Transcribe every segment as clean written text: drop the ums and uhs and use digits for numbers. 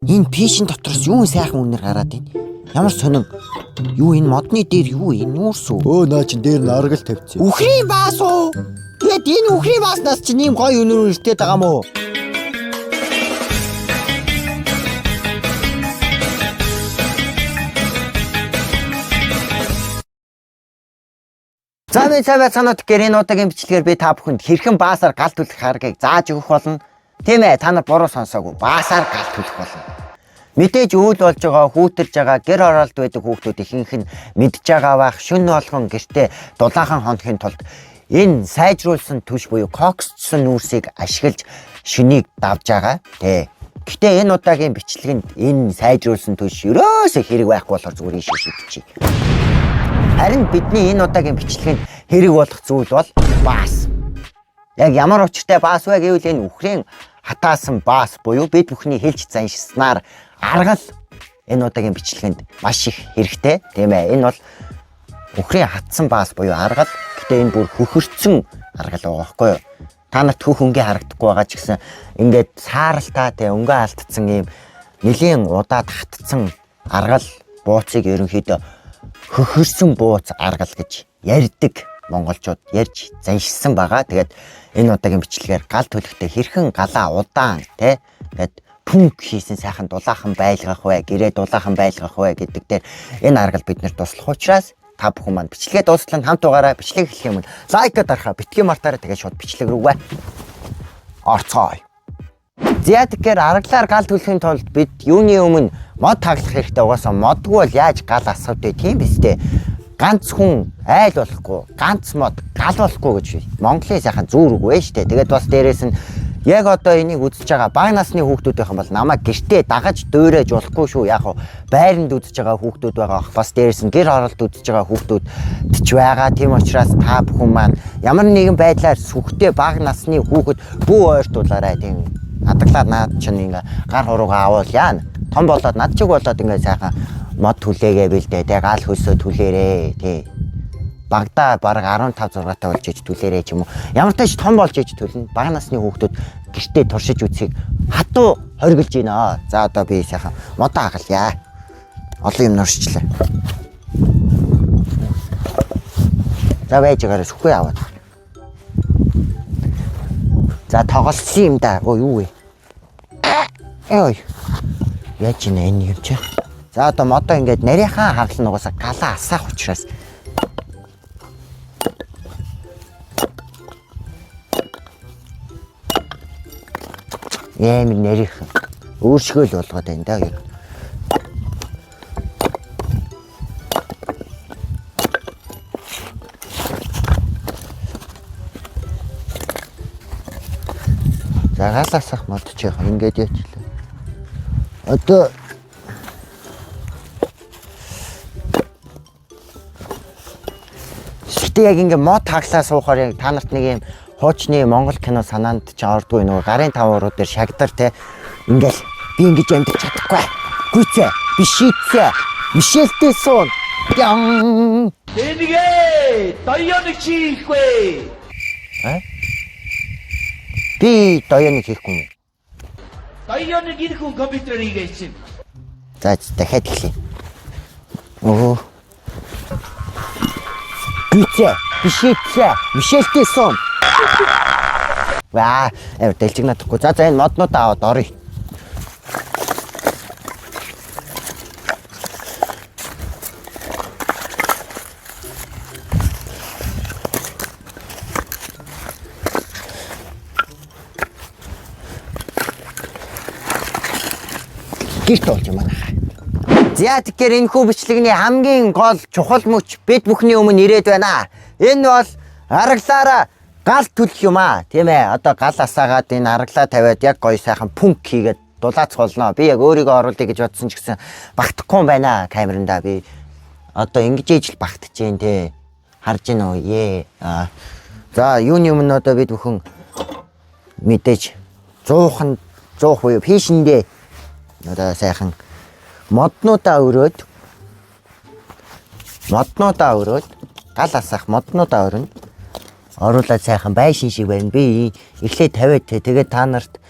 Энэ пишин дотроос юу сайхан үнэр гараад байна? Ямар сонин. Юу энэ модны дээр юу энэ нүүрс үү? Өө наа чин дээр нь аргал тавьчихсан. Үхрийн баас уу? Тэгээд энэ үхрийн бааснаас чинь ийм гоё үнэр үлдээд байгаа мó? За минь сайн байцгаана уу, тэгэхээр энэ удаагийн бичлэгээр би та бүхэнд хэрхэн баасаар гал түлхэх аргыг зааж өгөх болно. Тийм ээ, та нар буруу сонсоогүй. Баасаар гал түлхэх болно. Мэдээж үйл болж байгаа, хүүтэрж байгаа, гэр оролт байдаг хүүхдүүд ихэнх нь мэдж байгаа бах. Шөнө болгон гэртээ дулаахан хонохын тулд энэ сайжруулсан түш буюу коксцсон нүүрсийг ашиглаж шөнийг давж байгаа. Тэ. Гэтэ энэ удаагийн бичлэгэнд энэ сайжруулсан түш ерөөсөө хэрэг байхгүй болохоор зүгээр ийшээ шидчихье. Харин бидний энэ удаагийн бичлэгэнд хэрэг болох зүйл бол баас. Яг ямар учиртай баас вэ гэвэл энэ үхрийн хатаасан баас буюу бид бүхний хэлж заншснаар аргал энэ удаагийн бичлэгэнд маш их хэрэгтэй. Тийм ээ. Энэ бол үхрийн хатсан баас буюу аргал. Гэтэ энэ бүр хөхөрцөн аргал байгаа байхгүй юу? Та нарт хөх өнгийн харагдахгүй байгаа ч гэсэн ингээд сааралтай тэ өнгөө алдсан ийм нэлийн удаад хатцсан аргал бууцыг ерөнхийдөө хөхөрсөн бууц аргал гэж ярьдаг, монголчууд ярьж заншсан байгаа. Тэгээд энэ удаагийн бичлэгээр гал төлөхтэй хэрхэн галаа удаан тэ ингээд пүнк хийсэн сайхан дулаахан байлгах вэ, гэрээ дулаахан байлгах вэ гэдэг дээр энэ аргал бид нарт туслах учраас та бүхэн маань бичлэгээ дуустлан хамт угаараа. Бичлэг эхлэх юм лайк дарахаа битгий мартаарай. Тэгээд шууд бичлэг рүүгээ орцгоё. За, тэгэхээр аргалаар гал түлхэхийн тулд бид юуны өмнө мод таглах хэрэгтэй. Угаасаа модгүй бол яаж гал асах вэ, тийм биз дээ? Ганц хүн айл болохгүй, ганц мод гал болохгүй гэж Монголын сайхан зүүр үг вэ штэ. Тэгээд бас дээрэс нь яг одоо энийг үзэж байгаа бага насны хүүхдүүд байх юм бол намайг гэртээ дагаж дуурайж болохгүй шүү. Яг хуу байранд үзэж байгаа хүүхдүүд байгаа бах. Бас дээрэс нь гэр оролт үзэж байгаа хүүхдүүд ч байгаа. Тийм учраас та бүхэн маань ямар нэгэн байдлаар сүхтэй бага насны хүүхэд бүү ойртуулаарай. Тийм хадгалаад наад чинь ингээ гар хуруугаа авал яана. Том болоод над чиг болоод ингээ сайхан мод түлээгээ бэлдээ. Тэ гал хөлсөө түлээрээ. Тий. Багада бараг 15 6 таа болж иж түлээрээ ч юм уу. Ямар ч тач том болж иж түлнэ. Бага насны хүүхдүүд гэртээ туршиж үзхийг хатуу хоригдж байна. За, одоо би сайхан модоо хагалъя. Олон юм нуршчлаа. За, байж байгаараа сүхээ аваад. За, тоглосон юм да. Оо, юу вэ? Ой. Яаж ийнэ энэ юм чи? За, одоо модоо ингээд нарийнхаа хаглан угаасаа галаа асаах учраас. Ямар нарийнхан. Өөршгөө л болгоод байна да. Ер. За, галаасах мод чи яг ингээд яачлаа. Одоо Гэтэ яг ингээ мод таглаа суухаар яг та нарт нэг юм хуучны монгол кино санаанд чи ордгүй, нөгөө гарын тав уруу дээр шагдар те, ингээл би ингэж амьдарч чадахгүй. Гүйцээ би шийдсэ. Мишельтэй суун. Ян. Тэнийгээ доёныг хийхгүй. А? Би доёныг хийхгүй юм. Доёныг энэ хүн компьютерээр хийгээсэн. За, дахиад эхлэе. Өө. Гүйцээ, би шийдсэ. Мишельтэй суун. Ваа, э дэлжигнадахгүй. За, энэ моднуудаа аваад оръё. Гэрт болж юм аа. За, тэгэхээр энэ хүү бичлэгний хамгийн гол чухал мөч бид бүхний өмнө ирээд байна. Энэ бол аргалаараа гал түлх юм аа. Тийм ээ. Одоо гал асаагаад энэ аргалаа тавиад яг гоё сайхан пүнк хийгээд дулаац болно. Би яг өөрийгөө оруулъя гэж бодсон ч гэсэн багтахгүй юм байна камеранда. Би одоо ингэж ижил багтаж гин те. Харж гин үү? Ее. Аа. За, юуны өмнө одоо бид бүхэн мэдээж 100 100 буюу пишэндээ одоо сайхан моднуудаа өрөөд гал асаах моднуудаа өрнө. Оруулаад сайхан байшин шиг байна. Би эхлээд тавиад те, тэгээд та нарт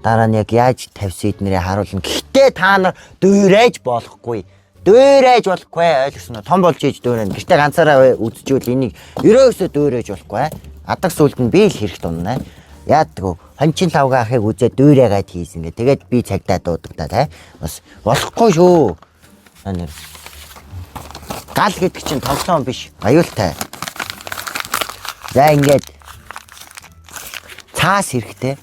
дараа нь яг яаж тавьсан эднэрээ харуулна. Гэхдээ Гэхдээ та нар дуурайж болохгүй. Дуурайж болохгүй ойлгосон уу? Том болж ийж дуурайна. Гэхдээ ганцаараа үзчихвэл энийг ерөөсөө дуурайж болохгүй. Адаг сүлд нь би л хэрэгтэй унаа. Яадаг вэ? Хончин лавга ахыг үзээ дуурайгаад хийсэн гэ. Тэгээд би цагдаа дуудаг та тий. Бас болохгүй шүү. Та нар гал гэдэг чинь тоглоом биш. Аюултай. За ингээд цаас хэрэгтэй.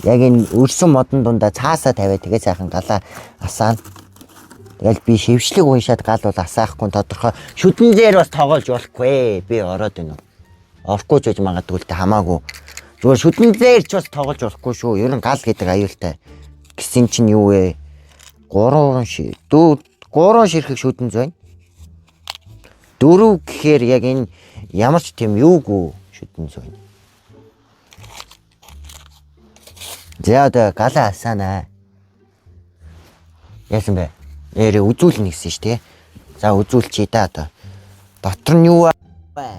Яг энэ өрсөн модон дундаа цаасаа тавиад тэгээ сайхан галаа асаана. Тэгэл би шившлэг уншаад гал бол асаахгүй тодорхой. Шүдэн дээр бас тоглож болохгүй. Би ороод байна уу? Орохгүй ч гэж магадгүй л дээ хамаагүй. Зүгээр шүдэн дээр ч бас тоглож болохгүй шүү. Ер нь гал гэдэг аюултай. Гэсэн чинь юу вэ? 3 4 3 ширхэг шүдэн зүйн. 4 гэхээр яг энэ ямар ч тийм юугүй шүдэн зүйн. За одоо галаа асаана. Яасан бэ? Нэрээ үзүүлнэ гэсэн шүү дээ. За үзүүлчихье да одоо. Дотор нь юу вэ?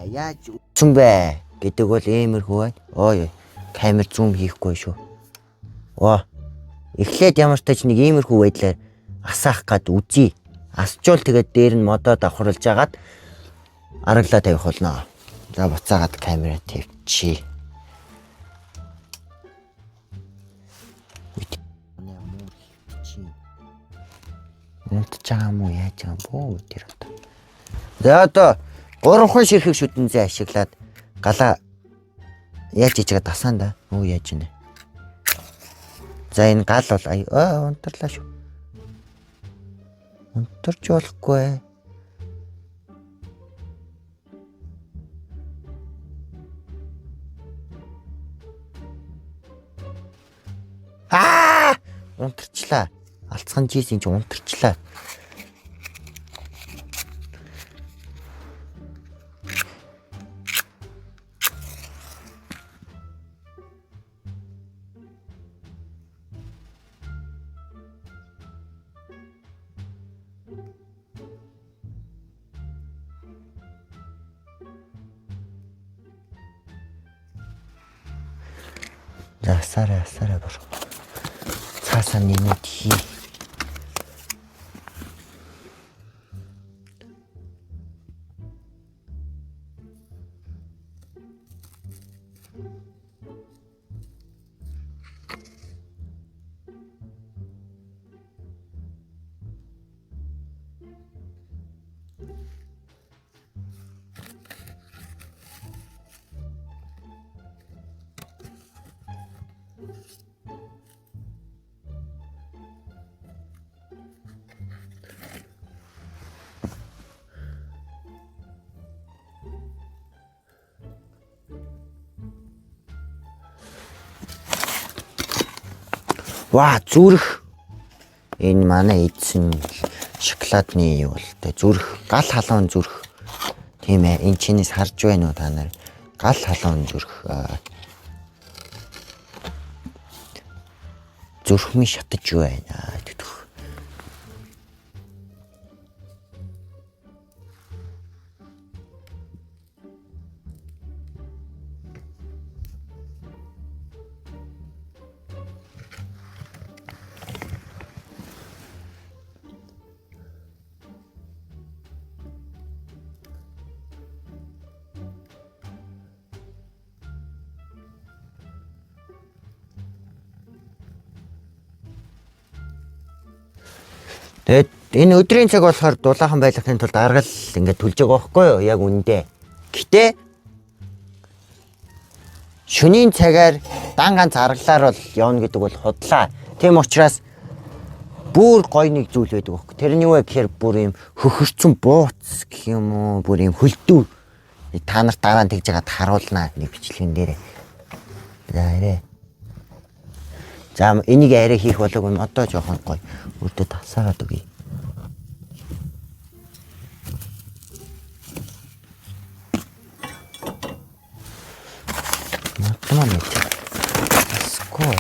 Яаж үтсэн бэ гэдэг бол иймэрхүү байна. Ой, камер зүүм хийхгүй шүү. Оо. Эхлээд ямар ч тач нэг иймэрхүү байдлаар асаах гад үзье. Асчвал тэгээд дээр нь модоо давхарлаж агаад араглаа тавих болно. За буцаагаад камера тавьчих. Унтж байгаа юм уу яаж байгаа юм бөө тэр одоо. За одоо 3 ширхэг шүдэнзээ ашиглаад галаа яаж хийж байгаа дасаан да. Өө яаж ийнэ. За энэ гал бол унтарлаа шүү. Унтарч болохгүй. Аа! Унтарчлаа. Алцхан жийсэн чи унтарчлаа. За асаарай асаарай бор. Цаасаа нэмээд хий. Ваа зүрх. Энэ манай эдсэн шоколадны юу л тэ зүрх, гал халуун зүрх. Тийм ээ, энэ чинээс харж байна уу та нар? Гал халуун зүрх. Зүрх минь шатаж байна гэдэг. Тэгээд энэ өдрийн цаг болохоор дулаахан байлгахын тулд аргал ингээд түлж байгаа байхгүй юу? Яг үндэ. Гэтэ шөнийн цагаар дан ганц аргалаар бол явна гэдэг бол худлаа. Тийм учраас бүр гоё нэг зүйл байдаг байхгүй. Тэр нь юу вэ гэхээр бүр юм хөхөрцөн бууц гэх юм уу? Бүр юм хөлдөө. Та нарт дараа нь тэгж яагаад харуулнаа нэг бичлэгэн дээр. За арай. За энийг арай хийх болоогүй юм. Одоо жоохон гоё. Үрдэ тасаагаад өгье. Модмаа нэг. Ской.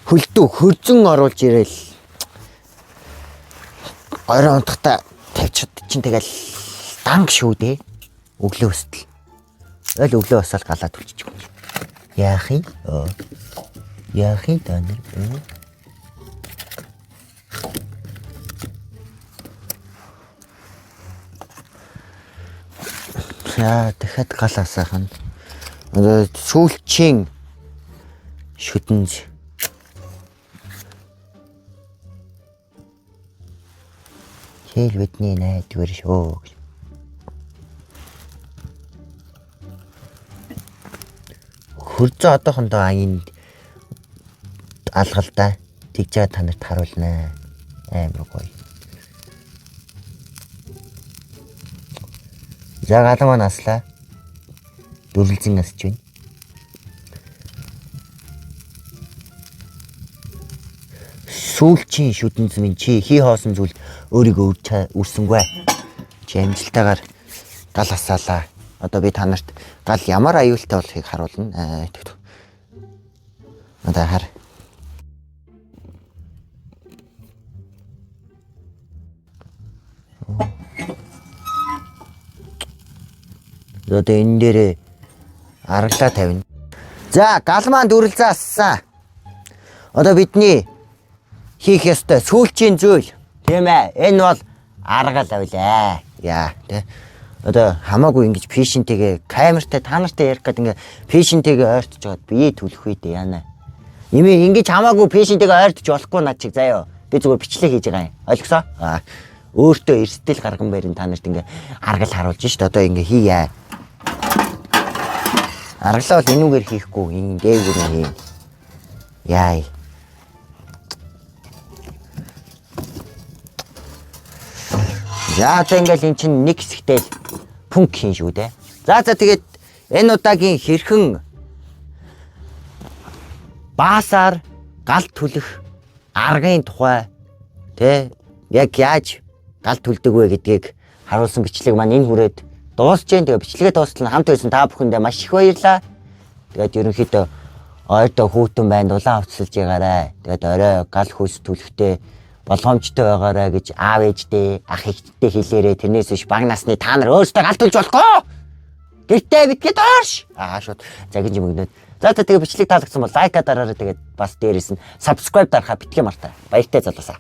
Хөлдөө хөрзөн оруулж ирээл Орой унтахтаа тавьчихад чинь тэгэл данг шүү дээ. Өглөө өстөл. Ойл өглөө босоод галаа түлчих юм. Яах юм? Яах юм та нар? За, дахиад гал асаах нь. Одоо сүүлчийн шүдэнж. Хэл бидний найдвар шүү гэж. Хөрзөө одоохондоо энд алгалдаа тэгж байгаа та нарт харуулнаа. Амар гоё. За, галан маань аслаа. Дүрлзэн асч байна. Сүүлчийн шүдэнз минь, чи хий хоосон зүйл өөрийгөө үрсэнгүй. Чи амжилттайгаар гал асаалаа. Одоо би та нарт гал ямар аюултай болохыг харуулна. Аа, тэг. Одоо хар. Одоо энэ дээрээ аргалаа тавина. За, гал маань дүрлзээ ассан. Одоо бидний хийх ёстой сүүлчийн зүйл, тийм ээ. Энэ бол аргал авлаа. Яа, тэ. Одоо хамаагүй ингэж пишинтэйгээ камертай та нартай ярих гэдэг ингээ пишинтэйгээ ойртож байгаад бие түлэх үү дээ яана. Нэмээ ингэж хамаагүй пишинтэйгээ ойртож болохгүй над чиг заяа. Би зүгээр бичлэг хийж байгаа юм. Ойлгосоо? Аа. Өөртөө эрсдэл гарган барин та нарт ингээ аргал харуулж шít. Одоо ингээ хийе. Аргалаа бол энүүгээр хийхгүй, энэ дээгүүр нь хийн. Яа. За, одоо ингээл эн чинь нэг хэсэгтэй л пүнк хийн шүү дээ. За, тэгээд энэ удаагийн хэрхэн баасаар гал түлэх аргын тухай, тэ, яг яаж гал түлдэг вэ гэдгийг харуулсан бичлэг маань энэ хүрээд дуусч जैन. Тэгээ бичлэгээ дуустал нь хамт байсан та бүхэндээ маш их баярлалаа. Тэгээд ерөнхийдөө ойдоо хүүтэн байна, дулаан хувцалж байгаарай. Тэгээд орой гал хөлс түлхтэй болгоомжтой байгаарай гэж аав ээждээ, ах эгчдээ хэлээрэй. Тэрнээс биш бага насны та нар өөрсдөө гал түлж болохгүй. Гэртээ битгий доош. Аа, шууд загинж мөгнөөд. За, тэгээ бичлэг таалагдсан бол лайка дараарай. Тэгээд бас дээрээс нь subscribe дарахаа битгий мартаа. Баяртай залуусаа.